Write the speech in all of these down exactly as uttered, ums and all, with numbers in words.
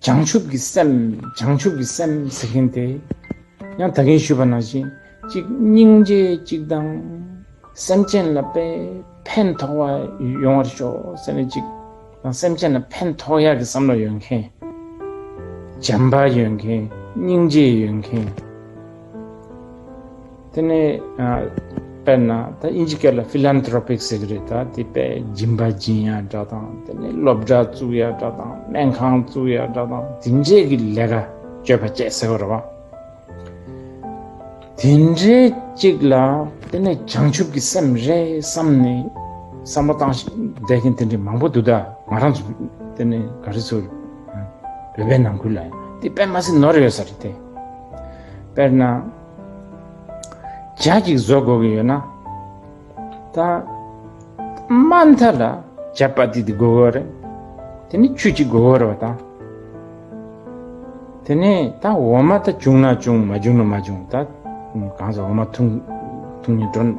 བྱང་ཆུབ་ཀྱི་སེམས། བྱང་ཆུབ་ཀྱི་སེམས་ཟེར་མཁན་དེ། ཡང་ད་གིན་ཞུས་པ་ནང་བཞིན། གཅིག་སྙིང་རྗེ་གཅིག་དང་། སེམས་ཅན་ལ་དཔེ་ཕན་ཐོགས་པ་ཡོང་བར་ཤོག་ཟེར་ནས་གཅིག་དང་། སེམས་ཅན་ལ་ཕན་ཐོགས་ཡག་གི་བསམ་བློ་ཡོད་མཁན། བྱམས་པ་ཡོད་མཁན། སྙིང་རྗེ་ཡོད་མཁན། དེ་ནས་ཨ། དཔེར་ན་ད་དབྱིན་ཇི་སྐད་ལ་ཕི་ལན་ཐྲོ་པིག་ཟེར་གི་རེད། ད་དེ་དཔེ་སྦྱིན་པ་སྦྱིན་ཡ་འདྲ་དང་། དེ་ནས་སློབ་གྲྭ་བཙུགས་ཡ་འདྲ་དང་། སྨན་ཁང་བཙུགས་ཡ་འདྲ་དང་། དེ་འདྲས་ཀྱི་ལས་ཀ་སྤྱོད་པ་བྱེད་ཟེར་བ་རེད་བ། དེ་འདྲའི་གཅིག་ལ་དེ་ནས་བྱང་ཆུབ་ཀྱི་སེམས་རེད་བསམ་ནས་བསམ་བློ་བཏང་བསྡད་མཁན་དེ་འདྲའི་མང་པོ་འདུག་ད་ང་རང་ཚོ་དེ་ནས་ག་རེ་ཟེར། བོད་པའི་ནང་ཁུལ་ལ་ཡང་དེ་དཔེ་མ་སྲིད་ནོར་ཡོད་ས་རེད་དེ། དཔེར་ན། ཇ་གཅིག་བཟོ་དགོས་ཀྱི་ཡོད་ན། ད། མ་མཐའ་ལ་ཇ་པ་ཏི་དེ་དགོས་ཀྱི་རེད། དེ་ནས་ཆུ་གཅིག་དགོས་ཀྱི་རེད་བ་ད། དེ་ནས་ད་འོ་མ་ད་བྱུང་ན་བྱུང་། མ་བྱུང་ན་མ་བྱུང་། ད་གང་ཟག་འོ་མ་འཐུང་། འཐུང་ནས་འགྲོ།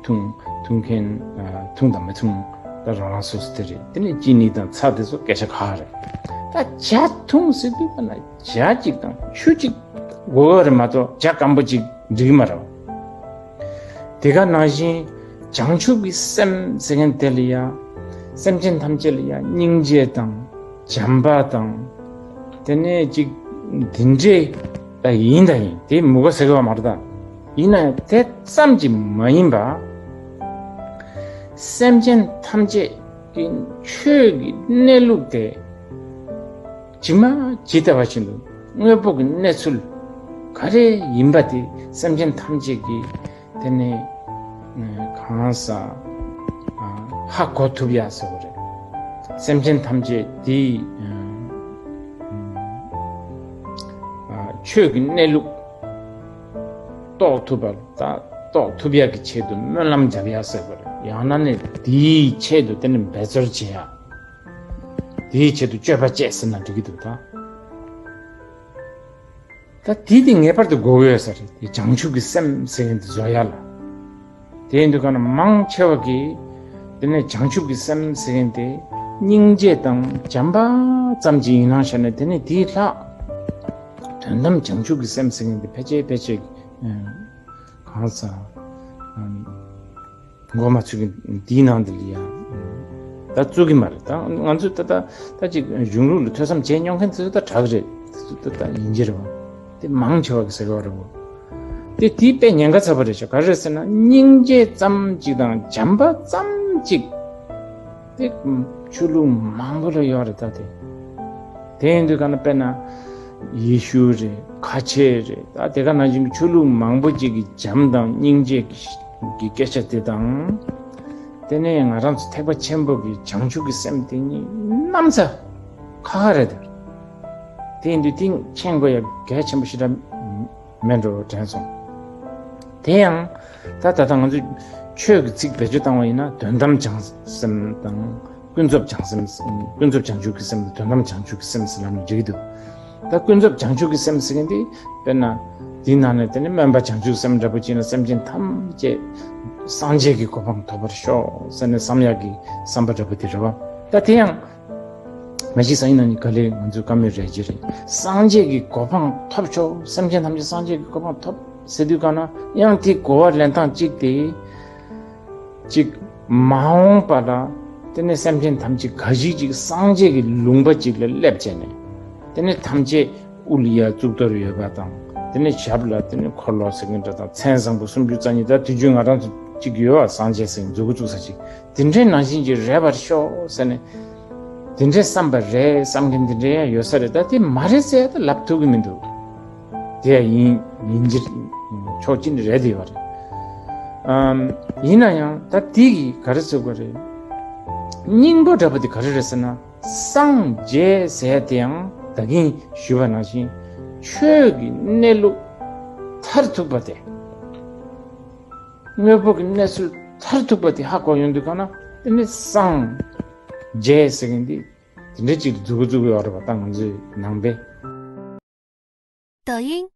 འཐུང་། འཐུང་མཁན། འཐུང་དང་མི་འཐུང་ད་རང་རང་སོ་སོ་དེ་རེད། དེ་ནས་ཅི་ནི་དང་ཚྭ་དེ་ཚོ་སྐད་ཆ་ཁག་རེད། ད་ཇ་འཐུང་ཟེར་དུས་ཙམ་ན་ཇ་གཅིག་དང་ཆུ་གཅིག་དགོས་ཀྱི་རེད་མ་གཏོགས་ཇ་སྐམ་པོ་གཅིག་འགྲིག་གི་མ་རེད། དེ་ག་ནང་བཞིན་བྱང་ཆུབ་ཀྱི་སེམས་ཟེར་མཁན་དེ་ལ་ཡ། སེམས་ཅན་ཐམས་ཅད་ལ་ཡ་སྙིང་རྗེ་དང་། བྱམས་པ་དང་། དེ་ནས་ཅིག་འདི་འདྲས་ད་ཡིན་ད་ཡིན། དེ་མི་དགོས་ཟེར་གི་བ་མ་རེད་ད། ཡིན་ན་ཡང་དེ་ཙམ་གྱིས་མ་ཡིན་པ། སེམས་ཅན་ཐམས་ཅད་ཀྱི་ཆོས་ཀྱི་གནས་ལུགས་དེ། ཇི་མ་ཇི་ལྟ་བ་བཞིན་དུ་དངོས་པོ་གི་གནས་ཚུལ་ག་རེ་ཡིན་པ་དེ་སེམས་ཅན་ཐམས་ཅད་ཀྱིས་དེ་ནས་གང་ཟག་ཧ་གོ་ཐུབ་ཡ་ཟེར་བ་རེད། སེམས་ཅན་ཐམས་ཅད་དེའི་ཆོས་ཀྱི་གནས་ལུགས་རྟོགས་ཐུབ་པ་དང་རྟོགས་ཐུབ་ཡ་གི་ཆེད་དུ་སྨོན་ལམ་རྒྱབ་ཡ་ཟེར་བ་རེད། ཡང་ན་ནི་དེའི་ཆེད་དུ་དེ་ནས་འབད་རྩོལ་བྱེད་ཡ། དེའི་ཆེད་དུ་སྤྱོད་པ་བྱེད་ཟེར་ན་འགྲིག་གི་འདུག་ད། ད་དེ་དེ་ངེས་པར་དུ་དགོས་ཀྱི་ཡོད་ས་རེད། དེ་བྱང་ཆུབ་ཀྱི་སེམས་ཟེར་མཁན་དེ་བཟོ་ཡ་ལ། དེ་ཡིན་དུས་ག་ན་མང་ཆེ་བ་གིས་དེ་ནས་བྱང་ཆུབ་ཀྱི་སེམས་ཟེར་མཁན་དེ་སྙིང་རྗེ་དང་བྱམས་པ་ཙམ་གྱི་ཡིན་ནང་བཞག་ནས། དེ་ནས་དེའི་ལྷག་དོན་དམ་བྱང་ཆུབ་ཀྱི་སེམས་ཟེར་མཁན་དེ་ཕལ་ཆེར་ཕལ་ཆེར་གང་ཟག་འགོ་མ་ཚུགས་ཀྱི་འདིའི་ནང་དེ་ལ་ཡ། ད་བཙུགས་ཀྱི་མ་རེད། ད་ང་ཚོས་ད་ད་ད་ཅིག་གཞུང་ལུགས་ལ་ཐོས་བསམ་བྱས་མྱོང་མཁན་ཚོས་ད་དྲག་རེད། དེ་ཚོ་ད་ད་ཡིན་གྱི་རེད་བ། དེ་མང་ཆེ་བ་གི་ཟེར་བ་རེད་བ། དེ་དེའི་དཔེ་ཉེན་ཁ་ཚ་པོ་རེད་ཤག་ག་རེ་རེད་ཟེར་ན། སྙིང་རྗེ་ཙམ་ཅིག་དང་བྱམས་པ་ཙམ་ཅིག་དེ་ཆོས་ལུགས་མང་པོ་ལ་ཡོད་རེད་ད་དེ། དེ་ཡིན་དུས་ག་ན་དཔེར་ན། ཡེ་ཤུ་རེད། ཁ་ཆེ་རེད། ད་དེ་ག་ནང་བཞིན་གྱི་ཆོས་ལུགས་མང་པོ་ཅིག་གི་བྱམས་དང་སྙིང་རྗེ་གི་གི་སྐད་ཆ་དེ་དང་། དེ་ནས་ང་རང་ཚོ་ཐེག་པ་ཆེན་པོ་གི་བྱང་ཆུབ་ཀྱི་སེམས་དེ་གཉིས་གནམ་ས་ཁ་ཁ་རེད་དེ། དེ་ཡིན་དུས་དེ་མཁྱེན་དགོས་ཡ་གལ་ཆེན་པོ་ཞེ་དྲག་མེད་འགྲོ་དྲན་སོང་། དེ་ཡང་ད་ད་ལྟ་ང་ཚོས་ཆོས་ཀྱི་ཚིག་བེད་སྤྱོད་བཏང་བ་ཡིན་ན། དོན་དམ་བྱང་སེམས་དང་། ཀུན་རྫོབ་བྱང་སེམས། ཀུན་རྫོབ་བྱང་ཆུབ་ཀྱི་སེམས་དང་། དོན་དམ་བྱང་ཆུབ་ཀྱི་སེམས་ཟེར་ལབ་ནས་འགྲིག་གི་འདུག་ད་ཀུན་རྫོབ་བྱང་ཆུབ་ཀྱི་སེམས་ཟེར་མཁན་དེ། དཔེར་ན། དེའི་ནང་ནས་དེ་ནི་སྨོན་པ་བྱང་ཆུབ་སེམས་འདྲ་པོ་བྱས་ན། སེམས་ཅན་ཐམས་ཅད་སངས་རྒྱས་ཀྱི་གོ་འཕང་ཐོབ་པར་ཤོག་ཟེར་ནས་བསམ་ཡག་གི་བསམ་པ་འདྲ་པོ་དེ་རེད་བ། ད་དེ་ཡང་མ་གཞི་སང་ཉིན་གནངས་ཉིན་ག་ལེར་ང་ཚོའི་བཀའ་མོལ་རེད་ཀྱི་རེད། སངས་རྒྱས་ཀྱི་གོ་འཕང་ཐོབ་ཆོག་སེམས་ཅན་ཐམས་ཅད་སངས་རྒྱས་ཀྱི་གོ་འཕང་ཐོབ་ཟེར་དུས་ག་ན་ཡང་དེ་གོ་བ་ལེན་སྟངས་གཅིག་དེ། གཅིག་མ་འོངས་པ་ལ་དེ་ནས་སེམས་ཅན་ཐམས་ཅད་ག་ཞིག་ཅིག་སངས་རྒྱས་ཀྱི་ལུང་པ་ཅིག་ལ་སླེབས་བྱས་ནས། དེ་ནས་ཐམས་ཅད་དབུ་ལ་ཡ་གཙུག་ཏོར་ཡོད་པ་དང་། དེ་ནས་ཞབས་ལ་དེ་ནས་འཁོར་ལོ་ཟེར་མཁན་འདྲ་དང་། མཚན་བཟང་པོ་སུམ་ཅུ་རྩ་གཉིས། ད་དུས་རྒྱུན་ང་རང་ཚོ་གཅིག་ཡོད་པ། སངས་རྒྱས་ཟེར་མཁན་མཛུབ་གུ་བཙུགས་ས་ཅིག་དེ་འདྲའི་ནང་བཞིན་གྱི་རེད་པར་ཤོག་ཟེར་ནས། དེ་འདྲའི་བསམ་པ་རེད། བསམ་མཁན་དེ་འདྲའི་ཡང་ཡོད་ས་རེད། ད་དེ་མ་རེད་ཟེར་ཡ་ད་ལབ་ཐུབ་ཀྱི་མི་འདུག་དེ་ཡང་ཡིན་ཡིན་གྱི་ཕྱོགས་གཅིག་ནས་རེད་དེ་ཡོད་རེད། ཨམ། ཡིན་ན་ཡང་ད་དེ་གི་ག་རེ་ཟེར་དགོས་རེད། སྙིང་པོ་འདྲ་པོ་དེ་ག་རེ་རེད་ཟེར་ན། སངས་རྒྱས་ཟེར་ཡ་དེ་ཡང་ད་གིན་ཞུས་པ་ནང་བཞིན་ཆོས་ཀྱི་གནས་ལུགས་མཐར་ཐུག་པ་དེ། དངོས་པོ་གི་གནས་ཚུལ་མཐར་ཐུག་པ་དེ་ཧ་གོ་ཡོང་དུས་ག་ན། དེ་ནི་སངས་རྒྱས་ཟེར་མཁན་དེ་དེ་འདྲ་ཅིག་མཛུབ་གུ་བཙུགས་ཡོད་རེད་པ། ད་ང་ཚོའི་ནང་པའི། 抖音，